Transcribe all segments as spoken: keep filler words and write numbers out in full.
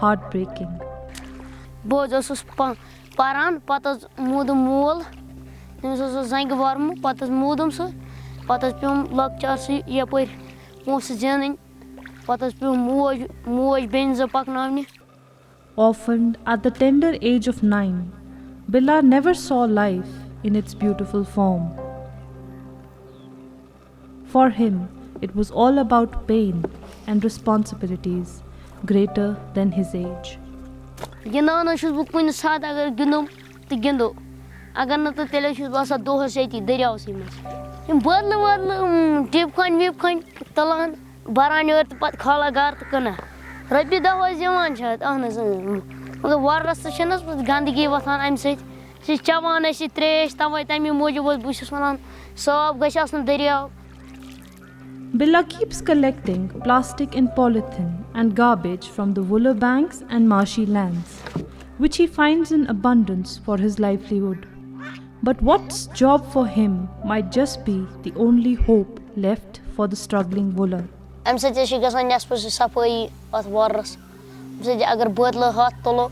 heartbreaking. بہٕ حظ اوسُس پ- پَران، پَتہٕ حظ موٗدُم مول، تٔمِس حظ اوس زَنٛگہِ وَرمہٕ، پَتہٕ حظ موٗدُم سُہ، پَتہٕ حظ پیوٚم لۄکچارسٕے یَپٲرۍ پونٛسہٕ زینٕنۍ، پَتہٕ حظ پیوٚم موج موج بیٚنہِ زٕ پَکناونہِ۔ Orphaned at the tender age of nine, Billa never saw life in its beautiful form. For him, it was all about pain and responsibilities greater than his age. گِنٛدان حظ چھُس بہٕ کُنہِ ساتہٕ، اگر گِنٛدُم تہٕ گِنٛدو، اگر نہٕ تہٕ تیٚلہِ حظ چھُس بہٕ آسان دۄہَس ییٚتی دٔریاوسٕے منٛز۔ یِم بٲتلہٕ وٲتلہٕ، یِم ٹِپ کھۄنہِ وِپ کھۄنہِ تُلان، بَران یورٕ تہٕ پَتہٕ کھالان گَرٕ تہٕ کٕنان۔ رۄپیہِ دَہ حظ یِوان چھِ اَتھ، اَہَن حظ، اۭں۔ مگر وۄرَس تہٕ چھِنہٕ حظ پَتہٕ گنٛدگی وۄتھان اَمہِ سۭتۍ، سُہ چھِ چٮ۪وان أسۍ یہِ ترٛیش، تَوَے تَمی موٗجوٗب حظ بہٕ چھُس وَنان صاف گژھِ آسُن دٔریاو۔ Billa keeps collecting plastic and polythene and garbage from the Wooler banks and marshy lands, which he finds in abundance for his livelihood. But what's job for him might just be the only hope left for the struggling Wooler. اَمہِ سۭتۍ حظ چھِ گژھان نٮ۪صفہٕ سٕے صفٲیی اَتھ وۄرَس۔ اَمہِ سۭتۍ اگر بٲتلہٕ ہَتھ تُلو،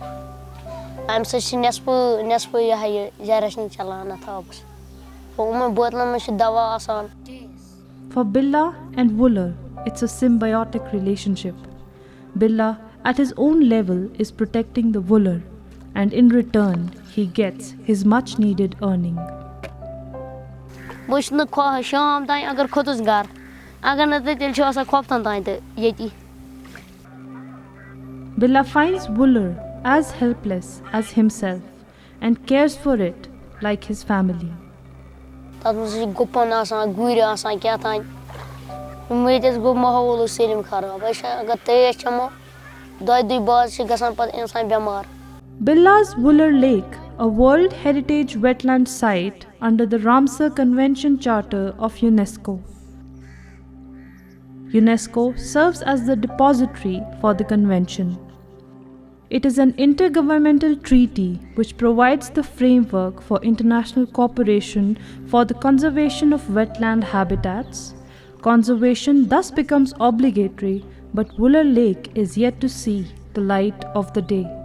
اَمہِ سۭتۍ چھِ نٮ۪صفہٕ نٮ۪صفہٕ یہِ ہا یہِ جَرَشنی چَلان اَتھ آبَس۔ تہٕ یِمَن بٲتلَن منٛز چھِ دَوا آسان۔ For Billa and Wooler, it's a symbiotic relationship. Billa, at his own level, is protecting the Wooler, and in return, he gets his much needed earning. بہٕ چھُس نہٕ کھۄ شام تام اگر کھوٚتُس گَرٕ، اگر نہٕ تہٕ تیٚلہِ چھُ آسان کھۄفتَن تام تہٕ ییٚتی۔ Billa finds Wooler as helpless as himself and cares for it like his family. تَتھ منٛز چھِ گُپَن آسان، گُرۍ آسان، کیٛاہ تام۔ یِم ییٚتہِ حظ گوٚو ماحولٕے سٲلِم خراب۔ أسۍ چھِ اگر ترٛیش چٮ۪مو، دۄیہِ دُہۍ بعد چھِ گژھان پَتہٕ اِنسان بٮ۪مار۔ Billa's Wooler Lake, a World Heritage Wetland Site under the Ramsar Convention Charter of UNESCO. UNESCO serves as the depository for the convention. It is an intergovernmental treaty which provides the framework for international cooperation for the conservation of wetland habitats. Conservation thus becomes obligatory, but Wooler Lake is yet to see the light of the day.